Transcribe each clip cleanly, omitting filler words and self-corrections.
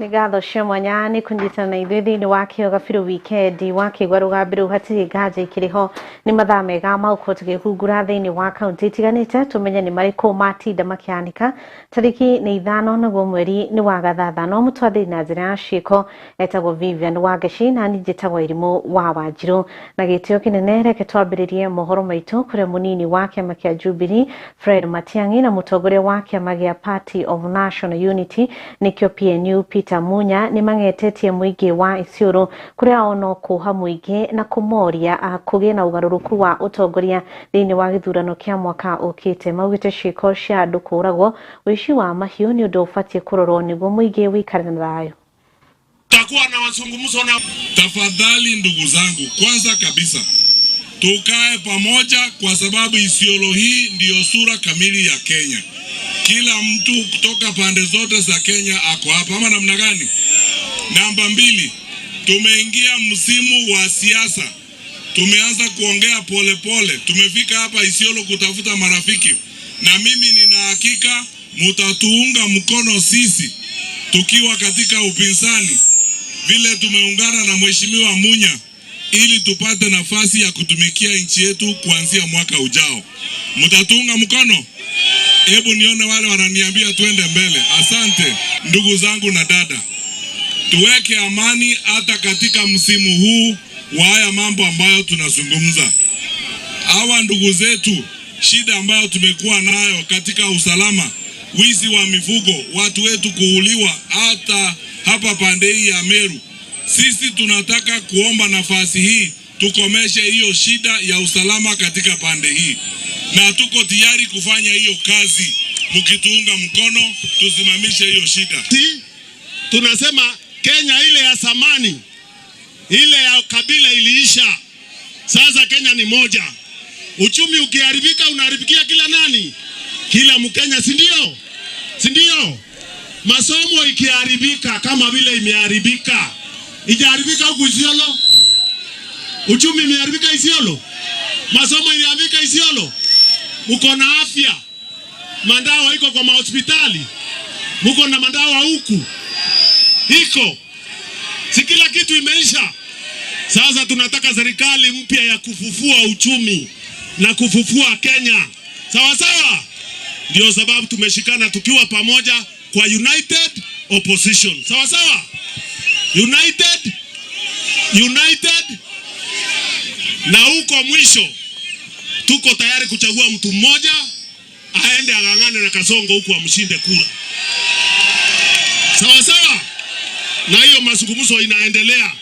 Nĩ ngatho cia mwanya nĩ kũnyitana na ithuĩ thĩinĩ wa kĩo gabirũ wikendi. Wakĩigua rũgambi rũu hatirĩ nganja ikĩrĩ ho, nĩ mathaa mega ma gũkorwo tũkĩhungura thĩinĩ wa kaunti itiganĩte tũmenye nĩ marĩkũ matinda makĩhanĩka. Tarĩki nĩ 5 naguo mweri nĩ wa gathathano. Mũtwathĩri na njĩra ya ciĩko etagwo Vivian Wangeci na niĩ njĩtagwo Irimũ wa Wanjirũ. Na gĩtĩo kĩnene reke twambĩrĩrie mohoro maitũ kũrĩa mũnini wa kĩama kĩa Jubilee Fred Matiang'i na mũtongoria wa kĩama gĩa Party of National Unity nĩkĩo PNU Peter Munya nĩ mang'etetie mũingĩ wa Isiolo kũrĩa ono kũha mũingĩ na kũmoria kũgĩe na ũgarũrũku wa ũtongoria thĩinĩ wa gĩthurano kĩa mwaka ũkĩte. Maugĩte ciĩko cia andũ kũragwo, ũici wa mahiũ nĩ ũndũ ũbatiĩ kũrorwo nĩguo mũingĩ wĩikare na thayũ. Takuwa na mazungumzo na tafadhali, ndugu zangu, kwanza kabisa tukae pamoja, kwa sababu Isiolo hii ndiyo sura kamili ya Kenya. Kila mtu kutoka pande zote za Kenya ako hapa, ama namna gani? Namba 2, tumeingia msimu wa siasa, tumeanza kuongea polepole. Tumefika hapa Isiolo kutafuta marafiki, na mimi nina hakika mutatuunga mkono sisi tukiwa katika upinzani, vile tumeungana na Mheshimiwa Munya ili tupate nafasi ya kutumikia nchi yetu kuanzia mwaka ujao. Mtatuunga mkono? Hebu nione wale wananiambia tuende mbele. Asante ndugu zangu na dada, tuweke amani hata katika msimu huu wa haya mambo ambayo tunazungumza. Hawa ndugu zetu, shida ambayo tumekuwa nayo katika usalama, wizi wa mifugo, watu wetu kuuliwa hata hapa pande hii ya Meru. Sisi tunataka kuomba nafasi hii tukomeshe hiyo shida ya usalama katika pande hii, na tuko tayari kufanya hiyo kazi. Mkituunga mkono tusimamishe hiyo shida. Si, tunasema Kenya ile ya zamani, ile ya kabila iliisha. Sasa Kenya ni moja. Uchumi ukiharibika unaharibikia kila nani? Kila Mkenya, si ndio? Si ndio? Masomo ikiharibika kama vile imeharibika, ijaharibika huku Isiolo? Uchumi imeharibika Isiolo? Masomo imeharibika Isiolo? Uko na afya? Mandawa iko kwa mahospitali? Muko na mandawa huku? Iko. Si kila kitu imeisha. Sasa tunataka serikali mpya ya kufufua uchumi na kufufua Kenya. Sawa sawa? Ndio sababu tumeshikana tukiwa pamoja kwa United Opposition. Sawa sawa? United, United. Na huko mwisho tuko tayari kuchagua mtu mmoja aende ang'ang'ane na Kasongo huku amshinde kura. Sawa sawa? Na hiyo mazungumzo inaendelea.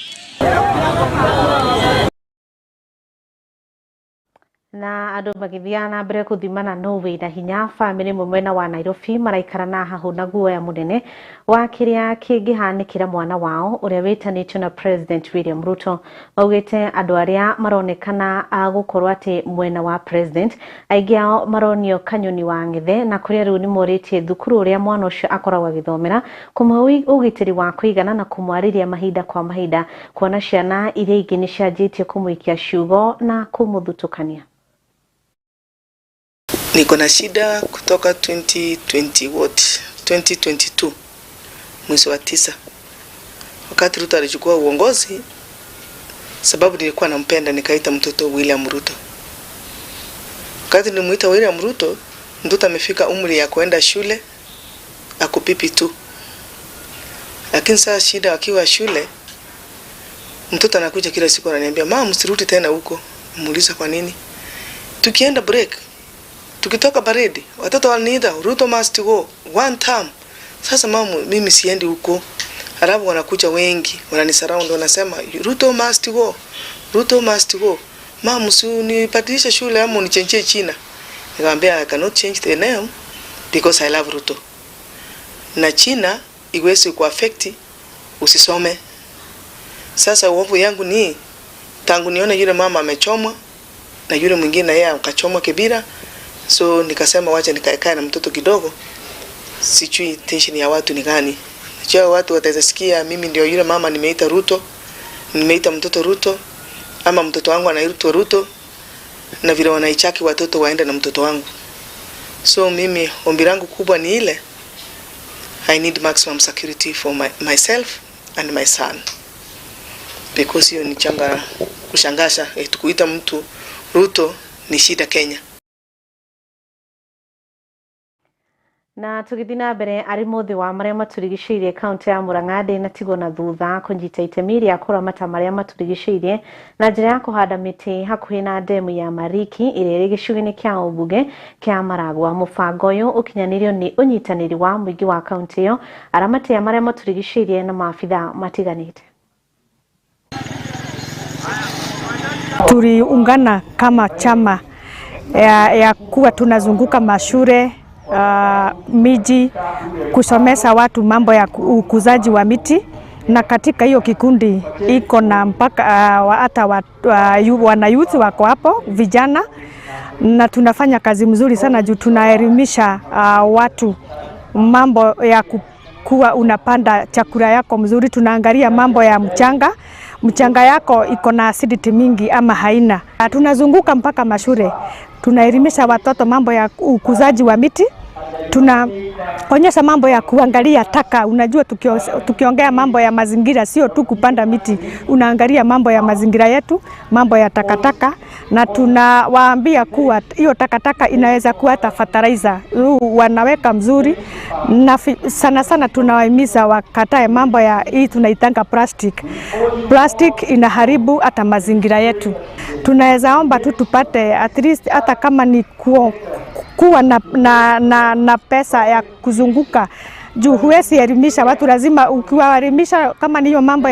Na andũ magĩthiaga na mbere gũthimana nũ wĩna hinya, bamĩrĩ ĩmwe mwena wa Nairobi maraikara na hahũ na guoya mũnene wa kĩrĩa kĩngĩhanĩkĩra mwana wao ũrĩa wĩtanĩtio na President William Ruto. Maugĩte andũ arĩa maronekana gũkorwo atĩ mwena wa President aingĩ ao maronio kanyoni wa ng'ethe, na kũrĩa rĩu nĩ morĩtie thukuru ũrĩa mwana ũcio akoragwo agĩthomera kũmũhe ũgitĩri wa kũigana na kũmwarĩria mahinda kwa mahinda, kuona ciana iria ingĩ nĩ cianjĩtie kũmũikia ciugo na kũmũthutũkania. Niko na shida kutoka 2020 what? 2022 mwezi wa 9, wakati Ruto alichukua uongozi. Sababu nilikuwa nampenda, nikaita mtoto William Ruto. Wakati nilimuita William Ruto, mtoto amefika umri ya kuenda shule, ako PP2. Lakini sasa shida, akiwa shule, mtoto anakuja kila siku ananiambia, "Mama, msirudi tena huko." Muuliza kwa nini? Tukienda break, tukitoka baridi, watoto wananiita, "Ruto must go one term." Sasa mama, mimi siendi huko. Halafu wanakuja wengi, wananisurround, wanasema, "Ruto must go. Ruto must go. Mama, usinibadilishe shule ama unichenjie jina." Nikamwambia, "I cannot change the name because I love Ruto. Na jina iwezi kuaffect usisome." Sasa uovu yangu ni tangu nione yule mama amechomwa na yule mwingine yeye akachomwa Kibira, so nikasema wacha nikae na mtoto kidogo. Sijui tension ya watu ni gani. Najua watu watasikia mimi ndio yule mama nimeita Ruto, nimeita mtoto Ruto, ama mtoto wangu anaitwa Ruto, na vile wanaichaki watoto waende na mtoto wangu. So mimi ombi langu kubwa ni ile, I need maximum security for myself and my son, because hiyo ni changa kushangasha. Kuita mtu Ruto ni shida Kenya. Na tũgĩthiĩ na mbere arĩ mũthĩ wa marĩa matũrigicĩirie kaunti ya Murang'a ndĩnatigwo na thutha kũnyita itemi rĩa kũramata marĩa matũrigicĩirie na njĩra ya kũhanda mĩtĩ hakuhĩ na ndemu ya Mariki ĩrĩa ĩrĩ gĩcigo-inĩ kĩa ũmbunge kĩa Maragua. Mũbango ũyũ ũkinyanĩirio nĩ ũnyitanĩri wa mũingĩ wa kaunti ĩyo, aramati a marĩa matũrigicĩirie na maabitha matiganĩte. Tuliungana kama chama ya kuwa tunazunguka mashure, miji kusomesha watu mambo ya ukuzaji wa miti, na katika hiyo kikundi iko na mpaka hata wana youth wako hapo vijana, na tunafanya kazi mzuri sana juu tunaelimisha watu mambo ya kuwa unapanda chakula yako mzuri. Tunaangalia mambo ya mchanga, mchanga yako iko na acidity mingi ama haina. Tunazunguka mpaka mashure, tunaelimisha watoto mambo ya ukuzaji wa miti, tunaonyesha mambo ya kuangalia taka. Unajua tukiongea mambo ya mazingira sio tu kupanda miti, unaangalia mambo ya mazingira yetu, mambo ya takataka, na tunawaambia kuwa hiyo takataka inaweza kuwa hata fertilizer, wanaweka mzuri. Na sana sana tunawahimiza wakatae mambo ya hii tunaitanga plastic. Plastic inaharibu hata mazingira yetu. Tunaweza omba tu tupate at least hata kama ni kuwa na pesa ya kuzunguka, juu huwezi elimisha watu, lazima ukiwaelimisha kama niyo mambo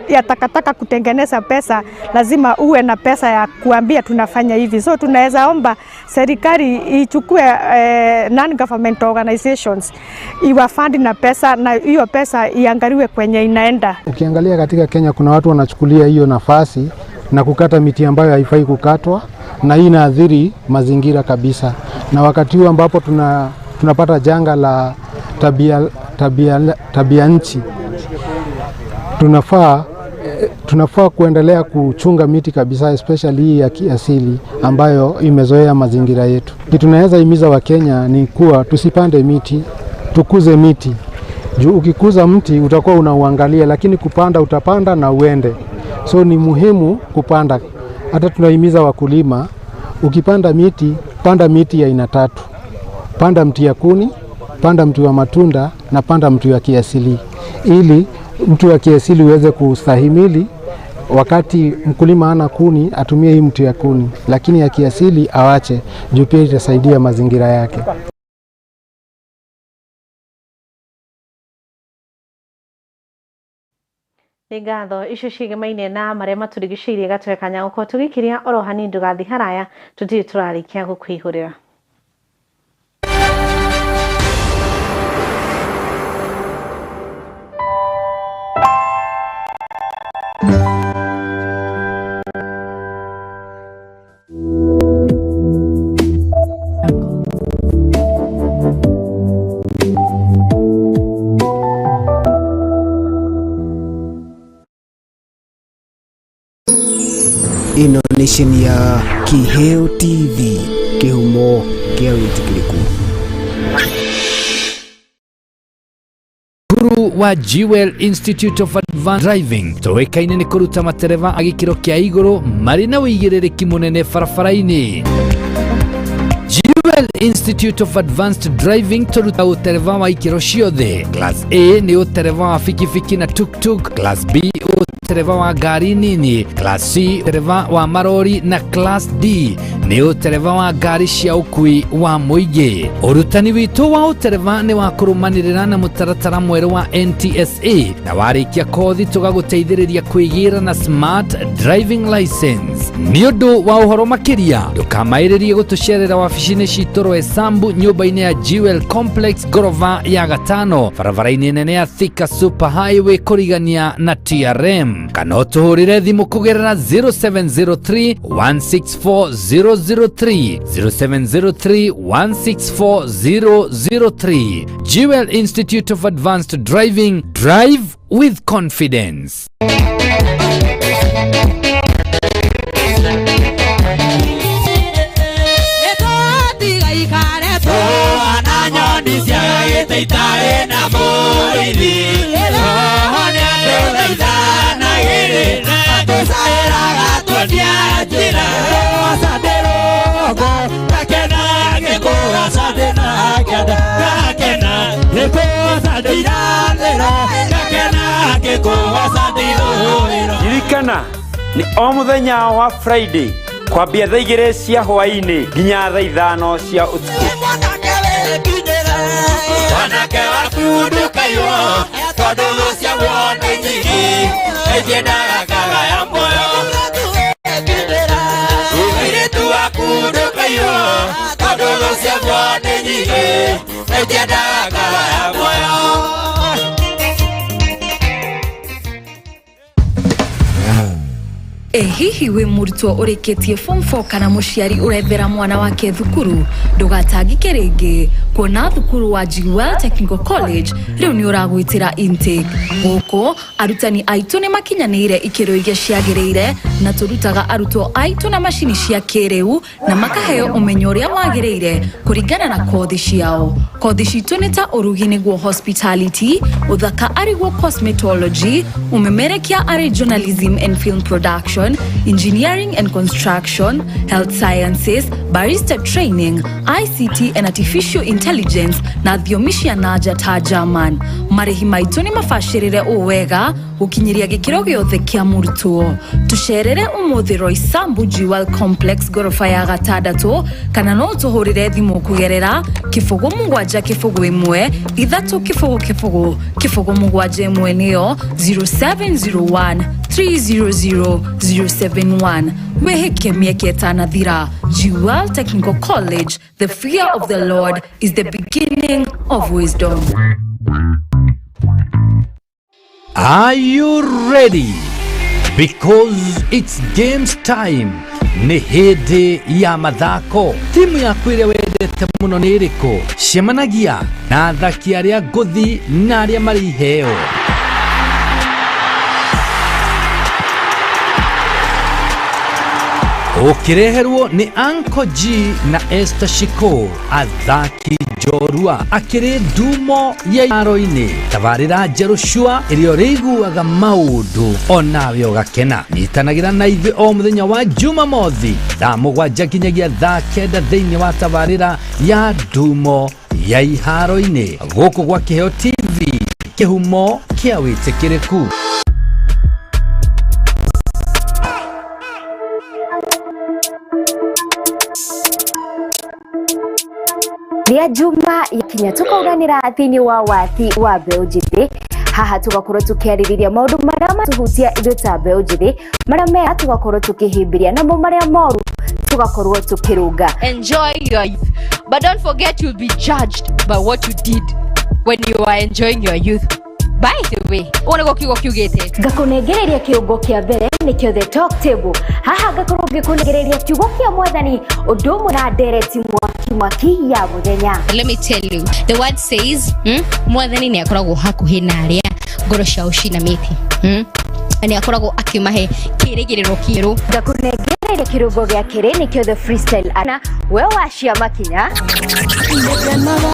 ya takataka kutengeneza pesa, lazima uwe na pesa ya kuambia tunafanya hivi. So tunaweza omba serikali ichukue non-government organizations iwafund na pesa, na hiyo pesa iangaliwe kwenye inaenda. Ukiangalia katika Kenya kuna watu wanachukulia hiyo nafasi na kukata miti ambayo haifai kukatwa, na hii inaathiri mazingira kabisa. Na wakati huu ambapo tunapata janga la tabia nchi, tunafaa kuendelea kuchunga miti kabisa, especially hii ya kiasili ambayo imezoea mazingira yetu. Kitu tunaweza himiza wa Kenya ni kuwa tusipande miti, tukuze miti. Juu ukikuza mti utakuwa unauangalia, lakini kupanda utapanda na uende. So ni muhimu kupanda. Hata tunahimiza wakulima, ukipanda miti, panda miti ya aina tatu. Panda mti ya kuni, panda mti wa matunda na panda mti wa kiasili, ili mti wa kiasili uweze kustahimili wakati mkulima hana kuni, atumie hii mti ya kuni, lakini ya kiasili awache, juu pia itasaidia mazingira yake. Nĩ ngatho icio ciĩgemaine na marĩa matũrigicĩirie gatwe kanya gũkorwo tũgĩkiria oro hanini ndũgathiĩ haraya tũtirĩ tũrarĩkia gũkũihũrĩra. Ĩno nation ya Kiheo TV, kĩhumo kĩa wĩtĩkĩrĩku. Cukuru wa Jewel Institute of Advanced Driving tũĩkaine nĩ kũruta matereba a gĩkĩro kĩa igũrũ marĩ na ũigĩrĩrĩki mũnene barabara-inĩ. Jewel Institute of Advanced Driving tũruta ũtereba wa ikĩro ciothe. Class A nĩ ũtereba wa bikibiki na tuktuk, Class B ũtereba wa ngari nini, Class C ũtereba wa marori na Class D nĩ ũtereba wa ngari cia ũkui wa mũingĩ. Ũrutani witũ wa ũtereba nĩ wa kũrũmanĩrĩra na mũtaratara mwerũ wa NTSA, na warĩkia kothi tũgagũteithĩrĩria kwĩgĩra na smart driving license. Nĩ ũndũ wa ũhoro makĩria ndũkamaĩrĩrie gũtũcerera wabici-inĩ citũ Roysambu nyũmba-inĩ ya Jewel Complex ngorova ya gatano barabara-inĩ nene ya Thika Super Highway kũrigania na TRM, kana ũtũhũrĩre thimũ kũgerera 0703 164 003 0703 164 003. Jewel Institute of Advanced Driving, drive with confidence. Ngakena ngĩkũgoca ndĩ irathĩro, ngakena ngĩkũgoca ndĩ ithũĩro. Ririkana nĩ o mũthenya wa Friday kwambia thaa 2 cia hwaĩ-inĩ nginya thaa 5 cia ũtukũ. Mwanake waku ndũkaiywo, tondũ thũ ciaguo nĩ nyingĩ, nĩciendaga kagaya muoyo. Mũirĩtu waku ndũkaiywo, tondũ thũ ciaguo nĩ nyingĩ, nĩciendaga kagaya muoyo. Ĩ hihi wĩ mũrutwo ũrĩkĩtie form 4 kana mũciari ũrethera mwana wake thukuru? Ndũgatangĩke rĩngĩ, kuona thukuru wa Jewel Technical College rĩu nĩ ũragwĩtĩra intake. Gũkũ arutani aitũ nĩ makinyanĩire ikĩro iria ciagĩrĩire, na tũrutaga arutwo aitũ na macini cia kĩrĩu na makaheo ũmenyo ũrĩa wagĩrĩire kũringana na kothi ciao. Kothi citũ nĩ ta ũrugi nĩguo hospitality, ũthaka arĩguo cosmetology, ũmemerekia arĩ journalism and film production, engineering and construction, health sciences, barista training, ICT and artificial intelligence na thiomi cia nanja ta German. Marĩhi maitũ nĩ mabacĩrĩre ũũ wega gũkinyĩria gĩkĩro gĩothe kĩa mũrutwo. Tũcerere ũmũthĩ Roysambu Jewel Complex ngoroba ya gatandatũ, kana no ũtũhũrĩre thimũ kũgerera 0 7 0 1 3 0 0 0 7 1, nĩyo 0701 300 071. Wĩhĩke mĩeke ĩtanathira. Jewel Technical College, the fear of the Lord is the beginning of wisdom. Are you ready? Because it's games time. Nĩ hĩndĩ ya mathako. Timu yaku ĩrĩa wendete mũno nĩ ĩrĩkũ? Cemanagia na athaki arĩa ngũthi na arĩa marĩ iheo. Ũkĩreherwo nĩ Uncle G na Esther Shiko, athaki njorua akĩrĩ ndumo ya aro-inĩ. Tabarĩra njerũ cua ĩrĩa ũrĩiguaga maũndũ onawe ũgakena. Nyitanagĩra na ithuĩ o mũthenya wa Jumamothi thaa 7 nginyagia thaa 9 thĩinĩ wa tabarĩra ya ndumo ya iharo-inĩ gũkũ gwa Kĩheo TV, kĩhumo kĩa wĩtĩkĩrĩku. Rĩa juma yakinya tukauganĩra thĩinĩ wa wathi wa mbeũ njĩthĩ. Haha tugakorwo tũkĩarĩrĩria maũndũ marĩa matuhutia ithuĩ ta mbeũ njĩthĩ, marĩa mega tugakorwo tũkĩhĩmbĩria, namo marĩa moru tugakorwo tũkĩrũnga. Enjoy your youth, but don't forget you'll be judged by what you did when you are enjoying your youth. By the way, ũguo nĩguo kiugo kiugĩte. Ngakũnengereria kĩũngo kĩa mbere nĩkĩo The Talk Table. Haha ngakorwo ngĩkũnengereria kiugo kĩa mwathani ũndũ ũmwe na ndereti mwaki mwaki ya mũthenya. Let me tell you, the word says, mwathani nĩ akoragwo hakuhĩ na arĩa ngoro ciao cinamĩte, Na nĩ akoragwo akĩmahe kĩrĩgĩrĩro kĩerũ. Ngakũnengereria kĩrũngo gĩa kerĩ nĩkĩo The Freestyle, na we wacia makinya. Ngenaga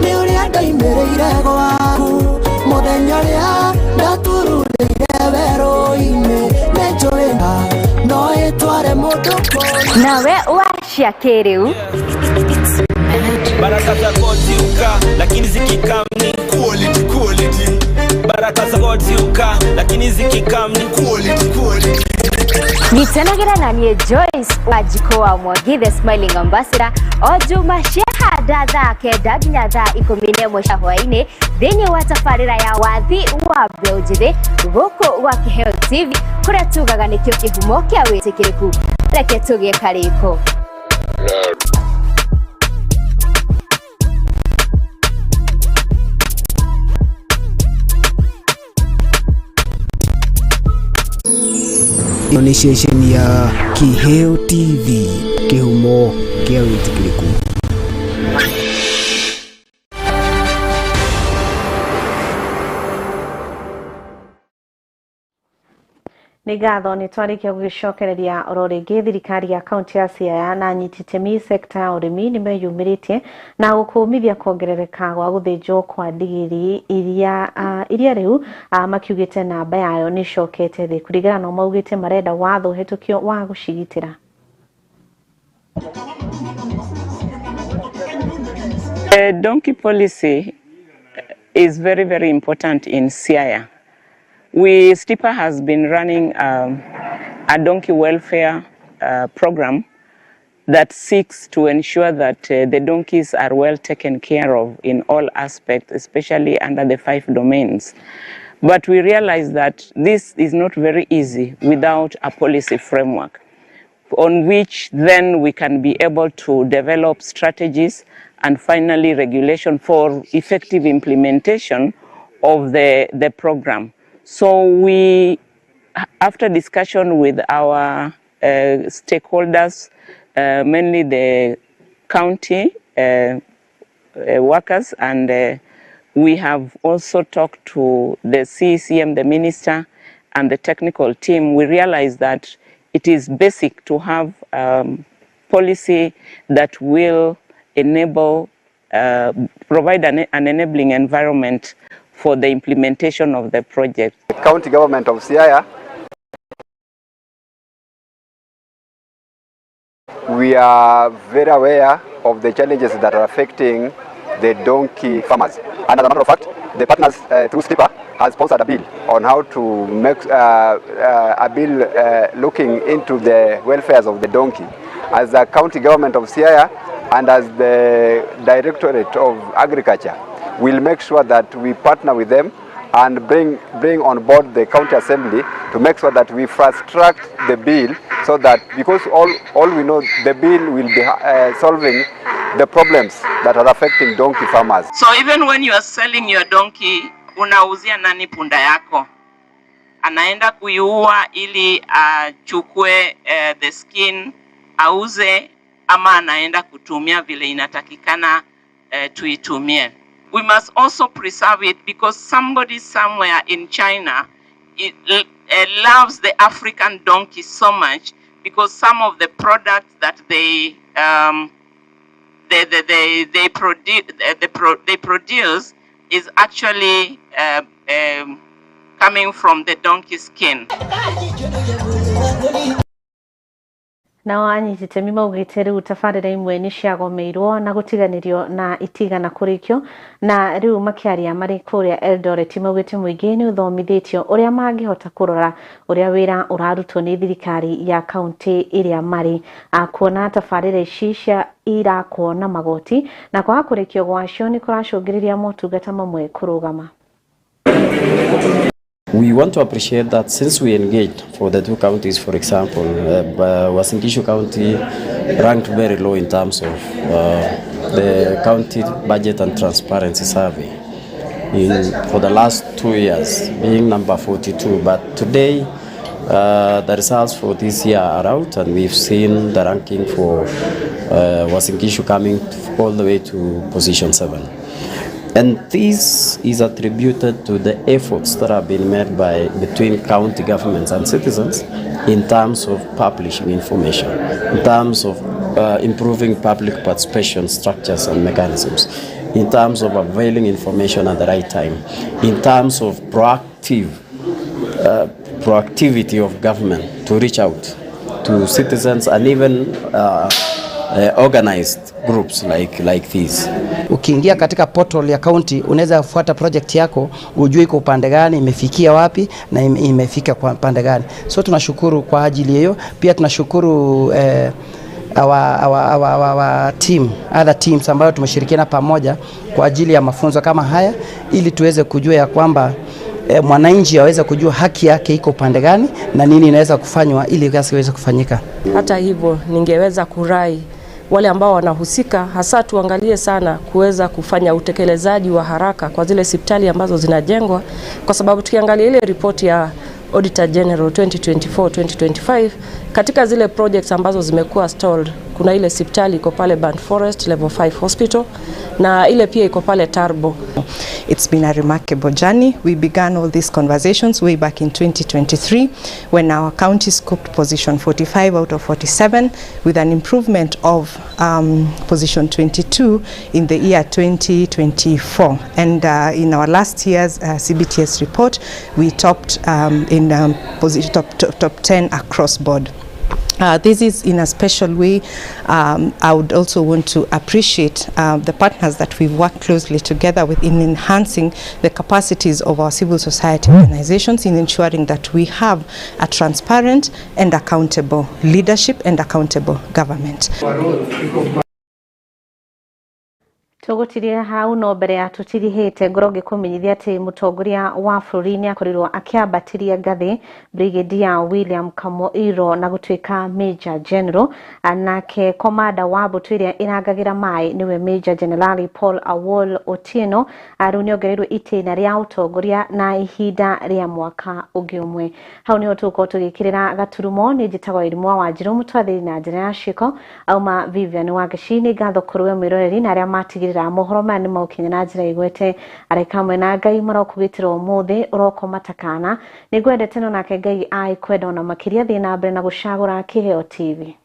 nĩ ũrĩa ndaimĩrĩire gwaku mũthenya ũrĩa ndatururĩire werũ-inĩ, nĩ njũĩ no ĩtware mũndũ kũndũ. Nawe wacia kĩrĩu. Baraka za God ziuka, lakini zikikam ni quality, quality. Baraka za God ziuka, lakini zikikam ni quality, quality. Nyitanagĩra na niĩ Joyce Wanjikũ wa Mwangi, the smiling ambassador, o juma ciahanda thaa 9 nginya thaa 11 cia hwaĩ-inĩ thĩinĩ wa tabarĩra ya wathi wa mbeũ njĩthĩ gũkũ gwa Kĩheo TV, kũrĩa tugaga nĩkĩo kĩhumo kĩa wĩtĩkĩrĩku. Reke tũgĩe karĩko. Ĩno nĩ ceceni ya Kĩheo TV, kĩhumo kĩa wĩtĩkĩrĩku. Nĩ ngatho nĩ twarĩkia gũgĩcokereria oro rĩngĩ. Thirikari ya kaunti ya Siaya na anyiti itemi sekta ya ũrĩmi nĩ meyumĩrĩtie na gũkũmithia kuongerereka gwa gũthĩnjwo kwa ndigiri iria rĩu makiugĩte namba yayo nĩ icokete thĩ. Kũringana na maugĩte, marenda watho ũhetũkio wa gũcigitĩra. The donkey policy is very, very important in Siaya. Stipa has been running a donkey welfare program that seeks to ensure that the donkeys are well taken care of in all aspects, especially under the 5 domains. But we realize that this is not very easy without a policy framework on which then we can be able to develop strategies and finally regulation for effective implementation of the program. So we, after discussion with our stakeholders, mainly the county workers, and we have also talked to the CECM, the minister, and the technical team, we realized that it is basic to have policy that will enable, provide an enabling environment for the implementation of the project. The county government of Siaya, we are very aware of the challenges that are affecting the donkey farmers. And as a matter of fact, the partners through Stipa has sponsored a bill on how to make a bill looking into the welfare of the donkey. As the county government of Siaya and as the Directorate of Agriculture, we'll make sure that we partner with them and bring on board the county assembly to make sure that we fast track the bill, so that, because all we know, the bill will be solving the problems that are affecting donkey farmers. So even when you are selling your donkey, unauzia nani punda yako? Anaenda kuiua ili achukue the skin auze, ama anaenda kutumia vile inatakikana tuitumie. We must also preserve it because somebody somewhere in China loves the African donkey so much, because some of the products that they produce is actually coming from the donkey skin. Nao anyititemi maugite riu tabarĩra imwe nĩ ciagomeirwo na gũtiganĩrio na itigana kũrĩkio, na rĩu makĩaria marĩ kũrĩa Eldoret maugĩte mũingĩ nĩ ũthomithĩtio ũrĩa mangĩhota kũrora ũrĩa wĩra ũrarutwo nĩ thirikari ya kaunti ĩrĩa marĩ, kuona tabarĩra ici cia irakwo na magoti na kwaga kũrĩkio gwacio nĩ kũracũngĩrĩria motungata mamwe kũrũgama. We want to appreciate that since we engaged for the two counties, for example, Uasin Gishu County ranked very low in terms of the county budget and transparency survey for the last 2 years, being number 42. But today, the results for this year are out, and we've seen the ranking for Uasin Gishu coming all the way to position 7. And this is attributed to the efforts that have been made by between county governments and citizens in terms of publishing information, in terms of improving public participation structures and mechanisms, in terms of availing information at the right time, in terms of proactivity of government to reach out to citizens and even organized groups like these. Ukiingia katika portal ya county unaweza fuata project yako, ujue iko upande gani, imefikia wapi na imefika kwa upande gani. So tunashukuru kwa ajili hiyo. Pia tunashukuru our team, other teams ambayo tumeshirikiana pamoja kwa ajili ya mafunzo kama haya, ili tuweze kujua ya kwamba mwananchi aweze kujua haki yake iko upande gani na nini inaweza kufanywa ili kazi iweze kufanyika. Hata hivyo ningeweza kurai wale ambao wanahusika, hasa tuangalie sana kuweza kufanya utekelezaji wa haraka kwa zile hospitali ambazo zinajengwa, kwa sababu tukiangalia ile ripoti ya Auditor General 2024-2025, katika zile projects ambazo zimekuwa stalled, kuna ile hospitali iko pale Burnt Forest Level 5 Hospital na ile pia iko pale Tarbo. It's been a remarkable journey. We began all these conversations way back in 2023 when our county scooped position 45 out of 47 with an improvement of position 22 in the year 2024. And in our last year's CBTS report, we topped in position top 10 across board. This is in a special way. I would also want to appreciate the partners that we've worked closely together with in enhancing the capacities of our civil society organizations in ensuring that we have a transparent and accountable leadership and accountable government. Tũgũtirĩra hau no mbere ya tũtirihĩte ngorwo ngĩkũmenyithia atĩ mũtongoria wa bũrũri nĩ akorirwo akĩambatiria ngathĩ Brigadier William Kamoiro na gũtuĩka Major General, nake komanda wa mbũtũ ĩrĩa ĩrangagĩra maĩ nĩwe Major General Paul Awol Otieno rĩu nĩongereirwo itĩna rĩa ũtongoria na ihinda rĩa mwaka ũngĩ ũmwe. Hau nĩho tũgũkorwo tũgĩkĩrĩra gaturumo. Nĩ njĩtagwo Irimũ wa Wanjirũ, mũtwathĩri na njĩra ya ciĩko auma Vivian Wangeci. Nĩ ngatho kũrĩ we mwĩroreri na arĩa matigĩrĩra mohoro maya nĩ maũkinya na njĩra igwete areka hamwe na Ngai marokũgitĩra ũmũthĩ ũrokoma ta kana. Nĩ ngwendete no nake Ngai aĩkwenda ona makĩria. Thiĩ na mbere na gũcagũra Kĩheo TV.